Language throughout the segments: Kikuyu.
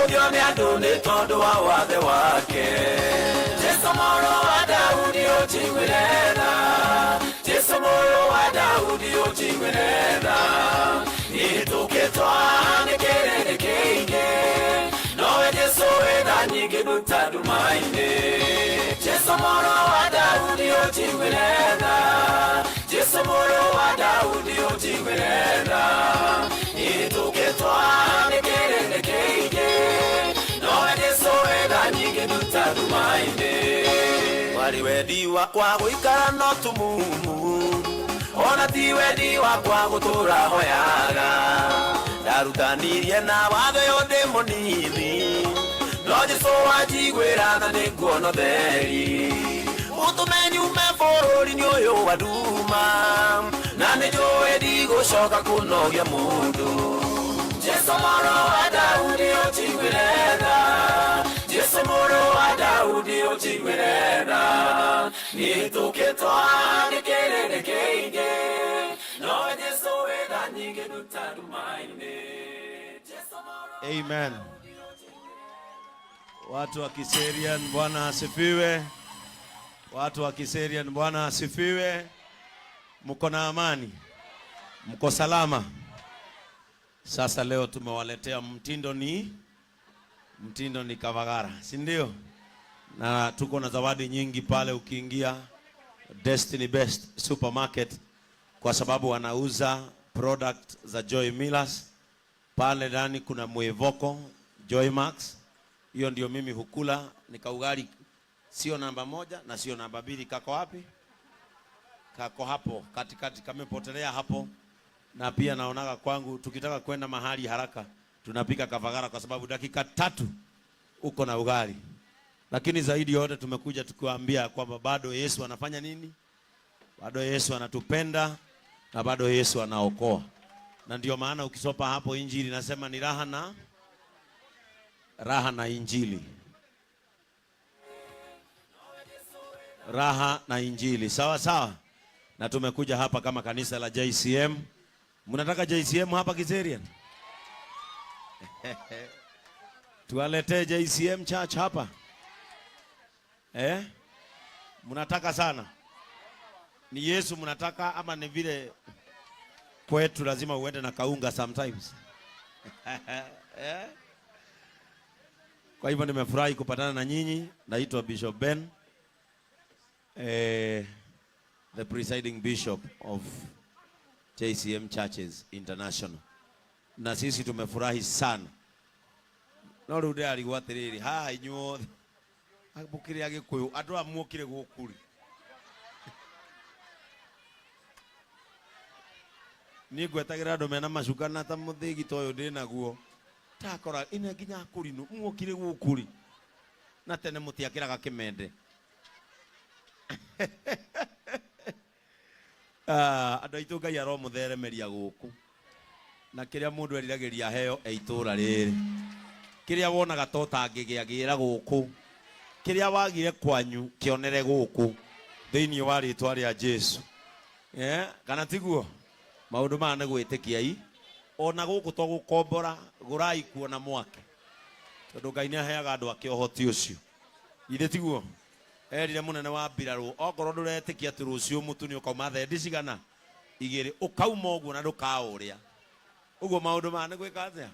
Agĩkũgio nĩ andũ nĩ tondũ wa wathe wake. Jesu mũrũ wa Daudi ũnjiguĩre tha. Jesu mũrũ wa Daudi ũnjiguĩre tha. Nĩhĩtũkĩtwo nĩ kĩrĩndĩ kĩingĩ, nowe Jesu wĩ tha nyingĩ nduta nduma-inĩ. Jesu mũrũ wa Daudi ũnjiguĩre tha. Jesu mũrũ wa Daudi ũnjiguĩre tha. Nĩhĩtũkĩtwo nĩ kĩrĩndĩ kĩingĩ, nowe Jesu wĩ tha nyingĩ nduta nduma-inĩ. Warĩ wendi wakwa gũikara no tumumu, ona ti wendi wakwa gũtũra hoyaga. Ndarutanirie na watho ũyũ ndĩ mũnini, no Jesu wanjiguĩra tha nĩnguona ũtheri. Ũtũme nyume bũrũri-inĩ ũyũ wa nduma, na nĩnjũĩ ndigũcoka kũnogia mũndũ. Jesu mũrũ wa Daudi ũnjiguĩre tha. Jesu mũrũ wa Daudi ũnjiguĩre tha. Nĩhĩtũkĩtwo nĩ kĩrĩndĩ kĩingĩ, nowe Jesu wĩ tha nyingĩ nduta nduma-inĩ. Jesu mũrũ wa Amen. Daudi ũnjiguĩre tha. Watu wa Kiserian, Bwana asifiwe. Watu wa Kiserian, Bwana asifiwe. Mko na amani? Mko salama? Sasa leo tumewaletea mtindo ni Kavagara, si ndio? Na tuko na zawadi nyingi pale ukiingia Destiny Best Supermarket, kwa sababu wanauza product za Joy Millers. Pale ndani kuna Mwevoko Joy Max, hiyo ndio mimi hukula, nikaugali sio namba 1 na sio namba 2. Kako wapi? Kako hapo katikati, kamepotelea hapo. Na pia naonaga kwangu tukitaka kwenda mahali haraka tunapika Kavagara, kwa sababu dakika 3 uko na ugali. Lakini zaidi yote tumekuja tukiwaambia kwamba bado Yesu anafanya nini? Bado Yesu anatupenda na bado Yesu anaokoa. Na ndio maana ukisoma hapo Injili nasema ni raha na raha na Injili. Raha na Injili. Sawa sawa. Na tumekuja hapa kama kanisa la JCM. Mnataka JCM hapa Kiserian? Tuwaletee JCM Church hapa. Mnataka sana? Ni Yesu mnataka ama ni vile kwetu lazima uende na kaunga sometimes? Kwa hivyo nimefurahi kupatana na nyinyi. Naitwa Bishop Ben, the presiding bishop of JCM Churches International. Na sisi tumefurahi sana. No rĩu ndĩrarigwo atĩrĩrĩ, haha inyuothe mũkĩrĩ Agĩkũyũ, andũ aya muokire gũkũ rĩ? Niĩ ngwetagĩra andũ mena macuka na ta mũthĩgi ta ũyũ ndĩnaguo. Ndakora ĩno nginya akũrinũ, muokire gũkũ rĩ? Na tene mũtiakĩraga kĩmende. Andũ aitũ Ngai aromũtheremeria gũkũ. Na kĩrĩa mũndũ eriragĩria aheo e itũũra rĩrĩ. Kĩrĩa wonaga ta ũtangĩgĩa, gĩra gũkũ. Kĩrĩa wagire kwanyu, kĩonere gũkũ. Thĩinĩ wa rĩtwa rĩa Jesu. Kana tiguo? Maũndũ maya nĩ gwĩtĩkia i. Ona gũkũ to gũkombora, gũrai kuona mwake. Tondũ Ngai nĩ aheaga andũ ake ũhoti ũcio. Githĩ tiguo? Erire mũnene wa mbirarũ, okorwo ndũretĩkia atĩ rũciũ mũtu nĩ ũkauma thendi cigana igĩrĩ, ũkauma ũguo na ndũkaũrĩa. Ũguo maũndũ maya nĩ gwĩka atĩa?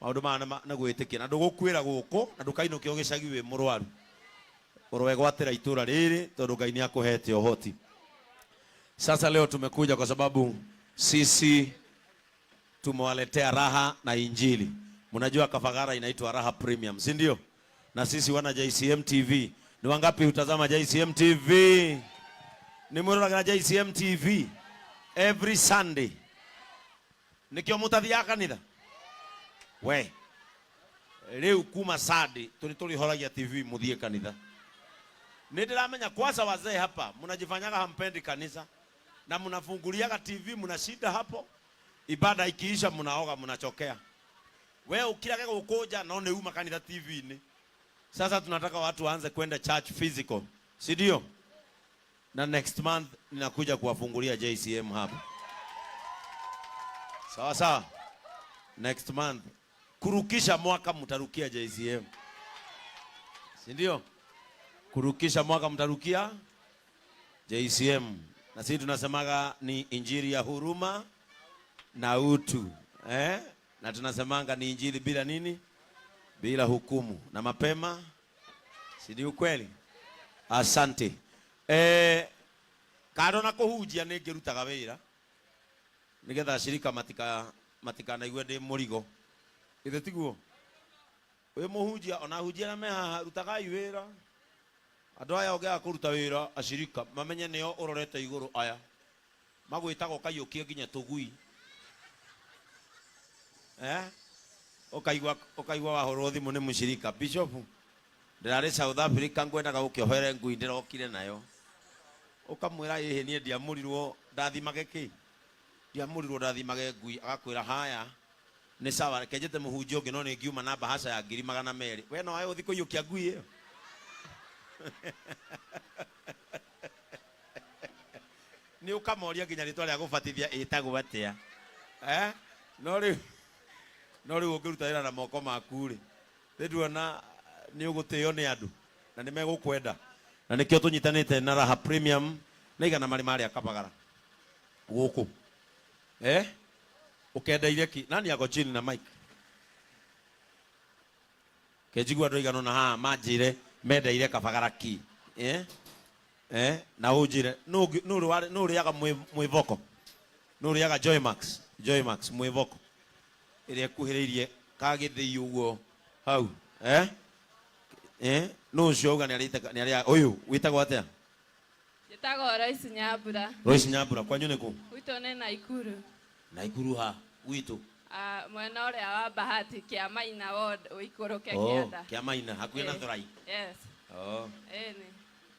Maũndũ maya nĩ gwĩtĩkia. Na ndũgũkuĩra gũkũ, na ndũkainũkio gĩcagi wĩ mũrwaru. Ũroegwatĩra itũũra rĩrĩ, tondũ Ngai nĩ akũhete ũhoti. Sasa leo tumekuja kwa sababu sisi tumewaletea raha na Injili. Mnajua Kavagara inaitwa Raha Premium, si ndio? Na sisi wana JCM TV. Ni wangapi hutazama JCM TV? Ni mwiroraga JCM TV every Sunday. Nikio mutathiaga kanitha? We. Riu kuma Sunday tuli tulihoragia TV muthie kanitha. Nindiramenya kwanza wazee hapa mnajifanyaga hampendi kanisa na mnafunguliaga TV mnashinda hapo. Ibada ikiisha mnaoga mnachokea. We ukirage gukunja no ni uma kanitha TV-inĩ. Sasa tunataka watu waanze kwenda church physical, si ndio? Na next month ninakuja kuwafungulia JCM hapa. Sawa sawa. Next month Kurukisha mwaka mtarukia JCM, si ndio? Kurukisha mwaka mtarukia JCM, na sisi tunasemaga ni injili ya huruma na utu, eh? Na tunasemanga ni injili bila nini? Bila hukumu na mapema, si ni ukweli? Asante. Kando na kuhunjia nĩ ngĩrutaga wĩra nĩgetha ashirika matikanaigue ndĩ mũrigo. Githĩ tiguo? Wĩ mũhunjia ona ahunjia arĩa me haha rutagai wĩra. Andũ aya ũngĩaga kũruta wĩra ashirika mamenye nĩo ũrorete igũrũ aya magwĩtaga ũkaiyũkia nginya tũgui. Eh? Ũkaigua wahũrwo thimũ nĩ mũshirika. Bishop, ndĩrarĩ South Africa ngwendaga ũkĩohere ngui ndĩrokire nayo. Ũkamwĩra ĩhĩ niĩ ndiamũrirwo ndathimage kĩ? Ndiamũrirwo ndathimage ngui. Agakwĩra haya nĩ sawa reke njĩte mũhunjia ũngĩ no nĩ ngiuma na bahasha ya 200,000. We no wae gũthiĩ kũiyũkia ngui ĩyo? Nĩ ũkamoria nginya rĩtwa rĩa gũbatithia ĩtagwo atĩa. Eh? No rĩu ũngĩruta wĩra na moko maku rĩ, rĩ nduona nĩ ũgũtĩo nĩ andũ na nĩ megũkwenda. Na nĩkĩo tũnyitanĩte na Raha Premium na igana marĩ marĩa Kabagara gũkũ. Eh? Ũkendeire ki? Nani ako chini na mic? Kenjigua andũ aigana ũna haha manjĩre mendeire Kabagara ki. Eh? Eh? Na ũnjĩre nũ ũrĩaga mwĩvoko? Nũ ũrĩaga Joymax? Joymax mwĩvoko ĩrĩa ĩkuhĩrĩirie kagĩthĩi ũguo hau. Eh? Eh? Nũ ũcio auga nĩ arĩa ũyũ wĩtagwo atĩa? Njĩtagwo Royce Nyambura. Royce Nyambura, kwanyu nĩ kũ? Gwitũ nĩ Naikuru. Naikuru ha? Gwitũ? Mwena ũrĩa wa Bahati, Kĩamaina ward, ũikũrũke kĩanda. Kĩamaina, hakuhĩ na Thurai. Yes. Oh. Ĩni.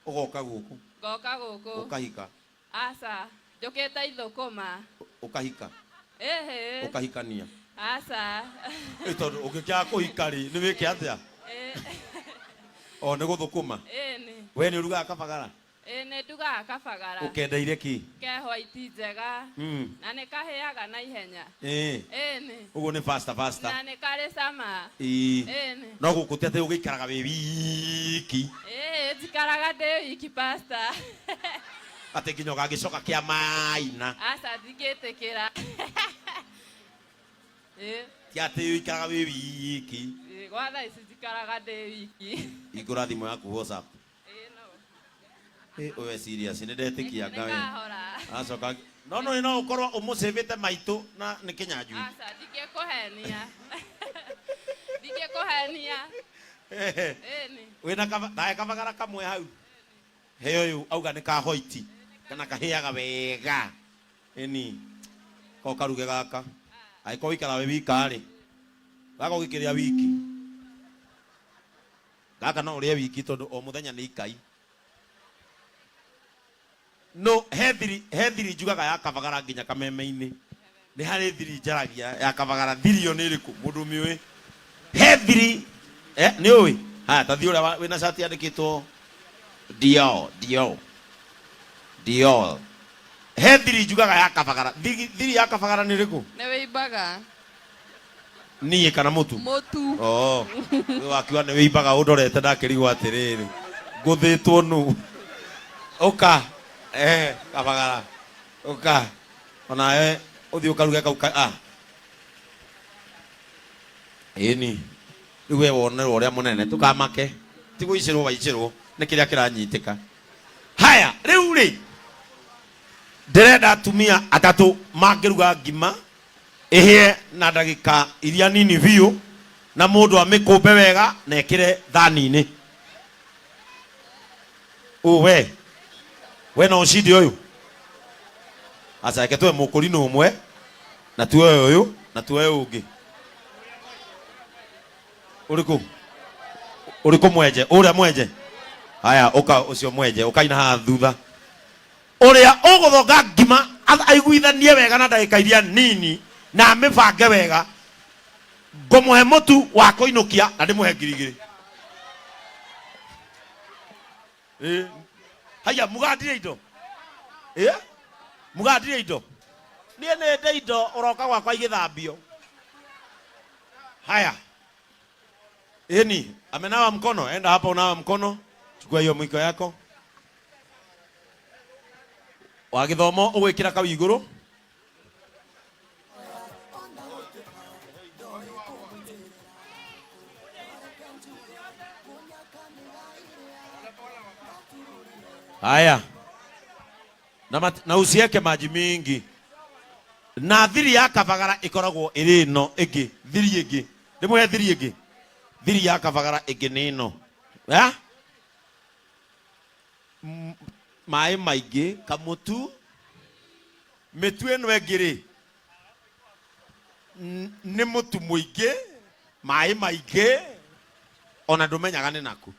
Ũgoka gũkũ? Ngoka gũkũ. Ũkahika? Aca, njũkĩte ithũkũma. Ũkahika? Ĩhĩ. Ũkahikania? Aca. Ĩ tondũ ũngĩkĩaga kũhika rĩ, nĩ wĩke atĩa? O nĩ gũthũkũma? Ĩni. We nĩ ũrugaga kabagara? Ĩ nĩ ndugaga kabagara. Ũkendeire kĩ? Ke white njega. Na nĩ kahĩaga na ihenya. Ĩ. Ĩni. Ũguo nĩ faster faster. Na nĩ karĩ cama. Ĩ. Ĩni. No gũkũ ti atĩ ũgĩikaraga wĩ wiki. Ĩ, njikaraga ndĩ wiki pastor. Atĩ nginya ũgagĩcoka kĩa maina. Aca ndingĩtĩkĩra. Ĩ. Ti atĩ ũikaraga wĩ wiki. Ĩ, gwa thaa ici njikaraga ndĩ wiki. Hingũra thimũ yaku WhatsApp. Ĩ, no. Ĩ, ũyũ serious, nĩ ndetĩkia Ngai. Nĩkahora. Acoka no no no ũkorwo ũmũcĩvĩte maitũ na nĩ Kĩnyanjui. Aca ndingĩkũhenia. Ndingĩkũhenia. Ĩni. Wĩna ndahe kabagara kamwe hau. He ũyũ auga nĩ ka hoiti kana kahĩaga wega. Ĩni. Ko karuge gaka. Angĩkorwo ũikaraga wĩ wika rĩ, gaka ũgĩkĩrĩa wiki. Gaka no ũrĩe wiki tondũ o mũthenya nĩ ikai. No he thiri njugaga ya kabagara nginya kameme-inĩ. Nĩ harĩ thiri njaragia ya kabagara. Thiri ĩyo nĩ ĩrĩkũ? Mũndũ ũmĩũĩ? He thiri, nĩ ũĩ? Haya, ta thiĩ ũrĩa wĩna cati yandĩkĩtwo Dior, Dior. Dior. He thiri njugaga ya kabagara. Thiri ya kabagara nĩ ĩrĩkũ? Nĩ wĩimbaga. Niĩ kana mũtu? Mũtu. Oh. Wĩ wakiuga nĩ wĩimbaga ũndorete ndakĩrigwo atĩrĩrĩ. Ngũthĩtwo nũ? Ũka. Kabagara. Ũka. Onawe ũthiĩ ũkaruge kau ka, ah. Ĩni. Rĩu we wonerwo ũrĩa mũnene tũkamake. Ti gũicĩrwo waicĩrwo nĩ kĩrĩa kĩranyitĩka. Haya, rĩu rĩ ndĩrenda atumia atatũ mangĩruga ngima ĩhĩe na ndagĩka iria nini biũ na mũndũ amĩkũmbe wega na ĩkĩre thani-inĩ. Ũ we no ũcinde ũyũ? Aca reke tuoe mũkũrinũ ũmwe na tuoe ũyũ na tuoe ũngĩ. Ũrĩkũ? Ũrĩkũ mwenje? Ũrĩa mwenje? Haya, ũka ũcio mwenje, ũkaina haha thutha. Ũrĩa ũgũthonga ngima aiguithanie wega na ndagĩka iria nini na amĩbange wega, ngũmũhe mũtu wa kũinũkia na ndĩmũhe 2,000. Haya, mũgandire indo. Mũgandire indo. Niĩ nĩ ndĩ indo ũroka gwakwa igĩthambio. Haya, eni amenawa mkono, enda hapa unawa mkono, chukua hiyo mwiko yako wa githomo ugwikira kau iguru. Haya, na usieke maji mingi. Na thiri ya kabagara ikoragwo iri ino ingi, thiri ingi ndimwe, thiri ingi, thiri ya kabagara ingi ni ino ya maĩ maingĩ, kamutu mĩtu ĩno ĩngĩ rĩ nĩ mũtu mũingĩ, maĩ maingĩ, ona ndũmenyaga nĩ naku.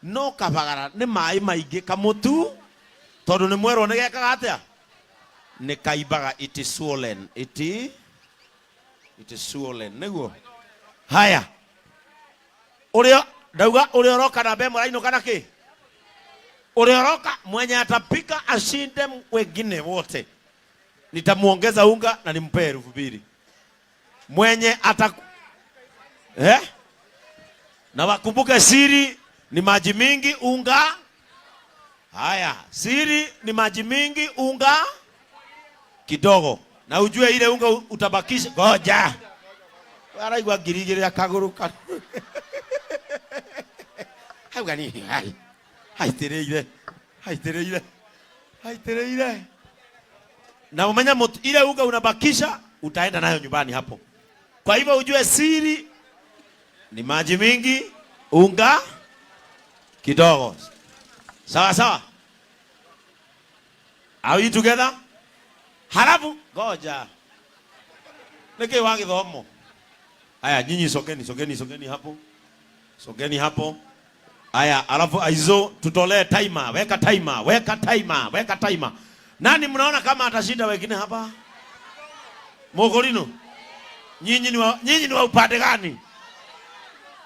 No kabagara nĩ maĩ maingĩ, kamutu, tondũ nĩ mwerwo nĩ gekaga atĩa, nĩ kaimbaga. It is swollen, it is swollen nĩguo. Haya, ũrĩa ndauga, ũrĩa ũroka namba ĩmwe arainũka na kĩ? Ũrĩa ũroka, mwenye atapika ashinde wengine wote, nitamuongeza unga na nimpe 2000. Mwenye ata eh? Na wakumbuke siri ni maji mingi, unga. Haya, siri ni maji mingi, unga kidogo, na ujue ile unga utabakisha. Ngoja, araigua 2000 akaguru ka hauga nini? Hai, haitĩrĩire, haitĩrĩire, haitĩrĩire. Na umenya ile unga unabakisha utaenda nayo nyumbani hapo. Kwa hivyo ujue siri ni maji mingi, unga kidogo. Sawa sawa, are we together? Halafu ngoja, nĩkĩ wa gĩthomo? Haya, nyinyi sogeni, sogeni, sogeni hapo, sogeni hapo. Haya, alafu aizo tutolee timer, weka timer, weka timer, weka timer. Nani mnaona kama atashinda wengine hapa? Mogorino. Nyinyi ni wa upande gani?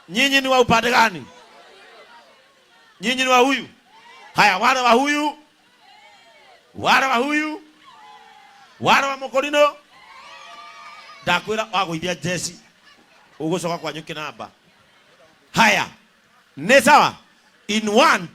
Nyinyi ni wa upande gani? Nyinyi ni wa huyu? Haya, wale wa huyu, wale wa huyu, wale wa Mokorino. Ndakwira wagũithia jeci ũgũcoka kwanyu kĩnamba. Haya, nĩ sawa. In one